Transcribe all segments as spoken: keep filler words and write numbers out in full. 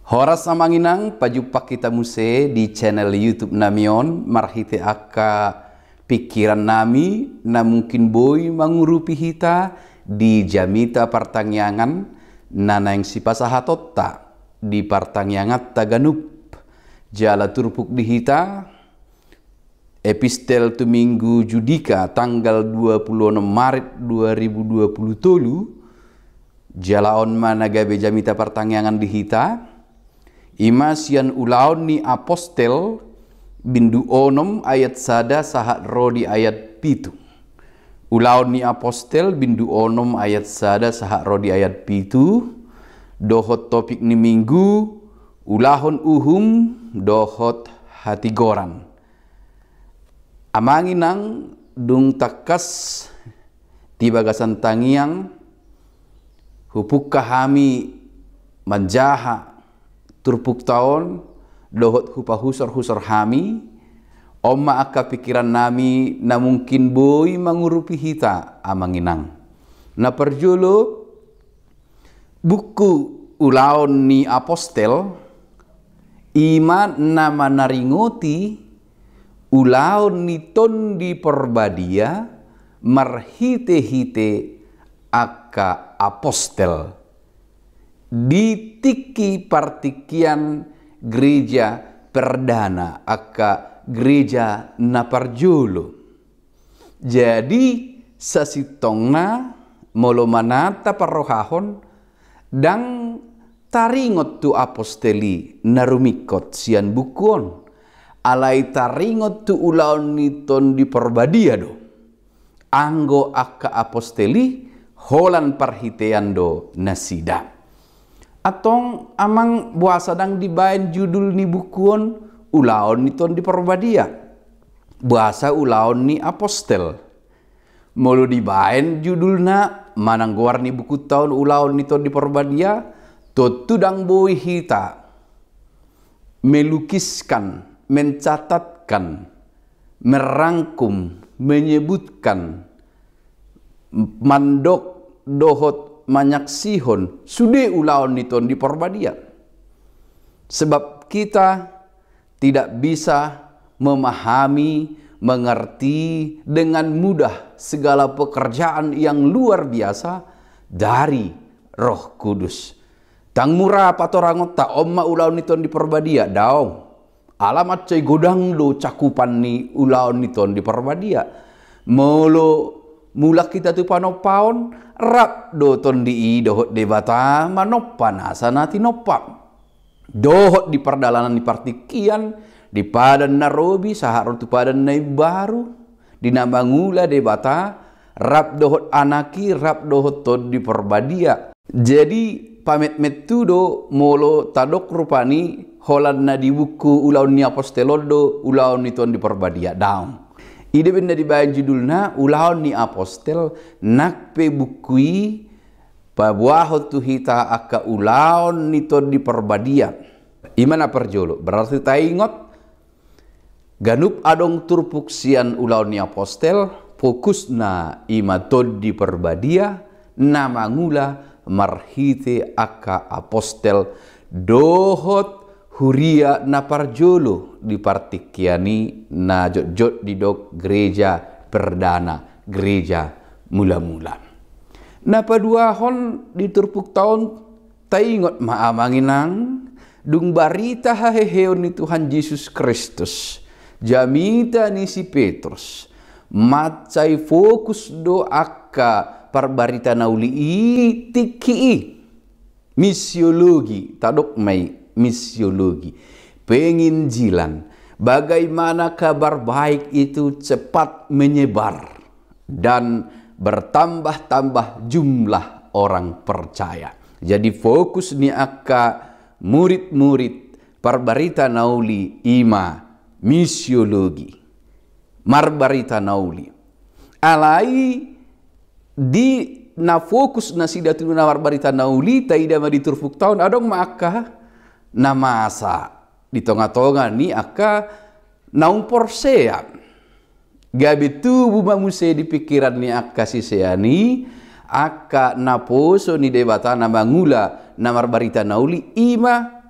Horas amang inang, pajumpang hita muse di channel YouTube nami on, marhite angka pikiran nami na mungkin boi mangurupi hita di jamita partangiangan na naeng sipasahatonta di partangianganta ganup. Jala turpuk di hita Epistel tu Minggu Judika tanggal dua puluh enam Maret dua ribu dua puluh tolu. Jala on ma na gabe jamita partangiangan di hita, ima sian Ulaon ni Apostel bindu onom ayat sada sahat ro di ayat pitu. Ulaon ni Apostel bindu onom ayat sada sahat ro di ayat pitu, dohot topik ni minggu, ulahon uhum dohot hatigoran. Amang inang, dung tangkas di bagasan tangiang, hupungka hami manjaha turpukta on, dohot hupahusorhusor hami, on ma angka pikiran nami na mungkin boi mangurupi hita amang inang. Na parjolo, buku Ulaon ni Apostel, ima na manaringoti ulaon ni Tondi Porbadia marhitehite angka apostel di tingki partingkian gereja perdana, angka gereja na parjolo. Jadi, sasintongna molo manata parrohahon, ndang taringot tu apostel i na rumingkot sian buku on, alai taringot tu Ulaon ni Tondi Porbadia do. Anggo angka apostel i holan parhitean do nasida. Antong amang, boasa ndang dibaen judul ni buku on Ulaon ni Tondi Porbadia, boasa Ulaon ni Apostel? Molo dibaen judulna manang goar ni bukunta on Ulaon ni Tondi Porbadia, tontu ndang boi hita melukiskan, mencatatkan, merangkum, menyebutkan, mandok dohot manyaksihon sude Ulaon ni Tondi Porbadia. Sebab kita tidak bisa memahami, mengerti dengan mudah segala pekerjaan yang luar biasa dari Roh Kudus. Ndang mura patorangonta on ma Ulaon ni Tondi Porbadia, daong. Ala mansai godang do cakupan ni Ulaon ni Tondi Porbadia. Molo mulak hita tu panompaon, rap do Tondi i dohot Debata manompa nasa na tinompa. Dohot di pardalanan ni partingkian, di Padan na Robi sahat ro tu Padan na Imbaru, di na mangula Debata rap dohot Anak i, rap dohot Tondi Porbadia. Jadi, pametmet tu do molo tadok rupani holan na di buku Ulaon ni Apostel on do Ulaon ni Tondi Porbadia, daong. I do umbahen na dibaen judulna Ulaon ni Apostel, nang pe buku i paboahon tu hita angka Ulaon ni Tondi Porbadia. Ima na parjolo, berarti taingot, ganup adong turpuk sian Ulaon ni Apostel, fokusna ima Tondi Porbadia na mangula marhite angka apostel dohot huria na parjolo di partingkian i na jotjot didok gereja perdana, gereja mulamula. Na paduahon, di turpukta on taingot ma amang inang, dung barita haheheon ni Tuhan Jesus Kristus, jamita ni si Petrus, mansai fokus do angka parbarita na uli i tingki i. Misiologi, tadok ma i, misiologi. Penginjilan, bagaimana kabar baik itu cepat menyebar dan bertambah-tambah jumlah orang percaya. Jadi, fokus ni angka murid-murid parbarita na uli ima misiologi, marbarita na uli. Alai di na fokus nasida tu na marbarita na uli, taida ma di turpukta on, adong ma angka na masa di tongatonga ni angka naung porsea. Gabe tubu ma muse di pingkiran ni angka sisean i angka naposo ni Debata na mangula na marbarita na uli, ima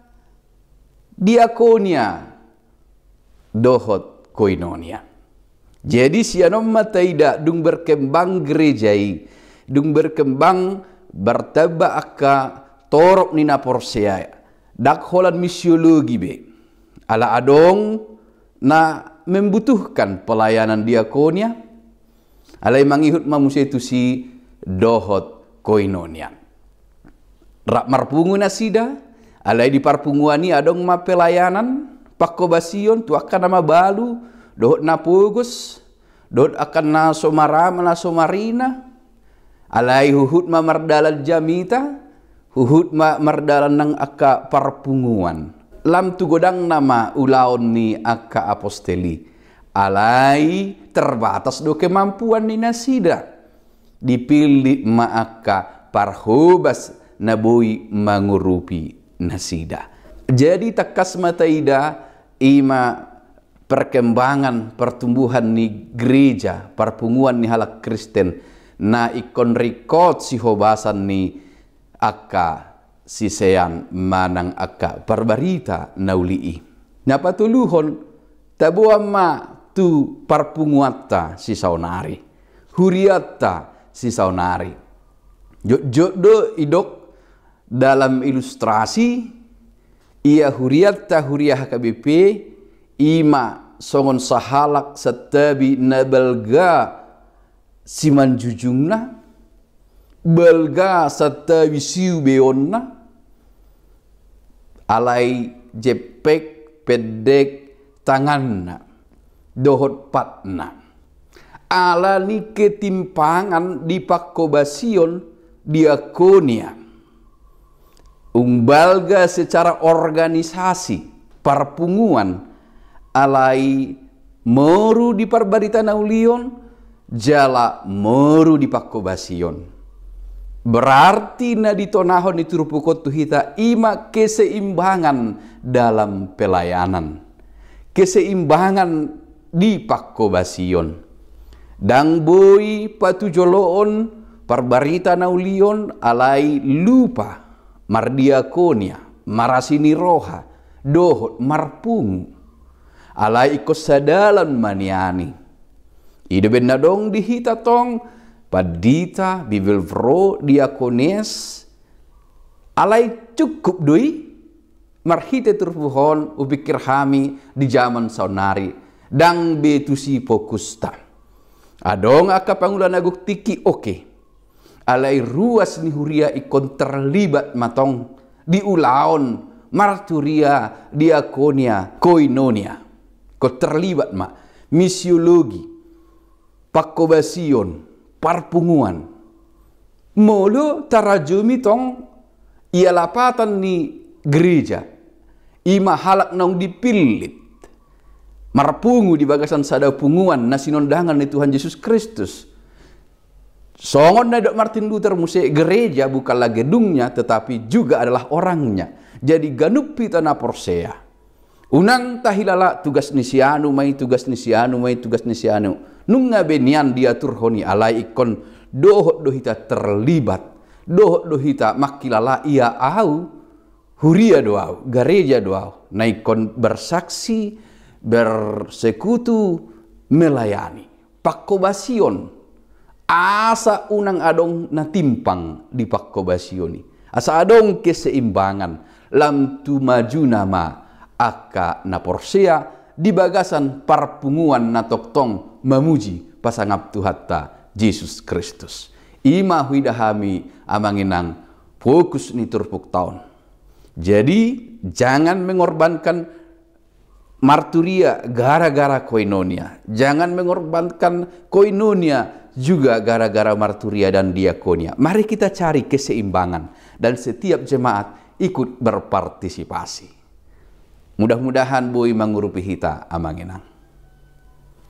diakonia dohot koinonia. Jadi sian on ma taida dung berkembang gereja i, dung berkembang, bertambah angka torop ni na porsea, ndang holan misiologi be. Ala adong na membutuhkan pelayanan diakonia, alai mangihut ma muse tusi dohot koinonia. Rap marpungu nasida, alai di parpunguan i adong ma pelayanan, pangkobasion tu angka na mabalu, dohot na pogos, dohot angka na so marama, na so marina. Alai huhut ma mardalan jamita, huhut ma mardalan nang angka parpunguan. Lam tu godangna ma ulaon ni angka apostel i. Alai terbatas do kemampuan ni nasida. Dipillit ma angka parhobas na boi mangurupi nasida. Jadi tangkas ma taida, i ma perkembangan, pertumbuhan ni gereja, parpunguan ni halak Kristen, na ingkon ringkot sihobasan ni angka sisean manang angka parbarita na uli i. Na patoluhon, taboan ma tu parpunguanta sisaonari, hurianta sisaonari. Jotjot do idok dalam ilustrasi, ia hurianta huria H K B P, i ma songon sahalak santabi na balga simanjujungna, balga santabi siubeonna, alai jempek pendek tanganna dohot patna. Ala ni ketimpangan di pangkobasion diakonia. Umbalga secara organisasi, parpunguan, alai moru di parbarita na uli on, jala moru di pangkobasion. Berarti na ditonahon ni turpuk on tu hita i ma keseimbangan dalam pelayanan. Keseimbangan di pangkobasion. Ndang boi patujoloon parbarita na uli on alai lupa mardiakonia, marasi ni roha, dohot marpungu. Alai ingkon sadalan ma nian i. I do umbahen na adong di hita tong, pandita, bibelvrouw, diakones, alai cukup do i? Marhite turpuk on hupikir hami di jaman saonari, ndang be tusi fokusta. Adong angka pangula na gok tingki, oke. Alai ruas ni huria ingkon terlibat ma tong di ulaon marturia, diakonia, koinonia. Ingkon terlibat ma misiologi, pangkobasion, parpunguan. Molo tarajumi tong ia lapatan ni gereja, i ma halak naung dipillit marpungu di bagasan sada punguan na sinondangan ni Tuhan Jesus Kristus. Songon na nidok Martin Luther muse, gereja bukanlah gedungnya, tetapi juga adalah orangnya. Jadi ganup hita na porsea, unang tahilala tugas ni si anu ma i, tugas ni si anu ma i, tugas ni si anu. Nunga be nian diaturhon i, alai ingkon dohot do hita terlibat, dohot do hita mangkilala ia au, huria do au, gareja do au, na ingkon bersaksi, bersekutu, melayani. Pangkobasion, asa unang adong na timpang di pangkobasion i. Asa adong keseimbangan, lam tu majuna ma angka na porsea di bagasan parpunguan na tongtong mamuji pasangap Tuhanta Jesus Kristus. I ma huida hami amang inang fokus ni turpukta on. Jadi, jangan mengorbankan marturia gara-gara koinonia. Jangan mengorbankan koinonia juga gara-gara marturia dan diakonia. Mari kita cari keseimbangan dan setiap jemaat ikut berpartisipasi. Mudah-mudahan boi mangurupi hita, amang inang.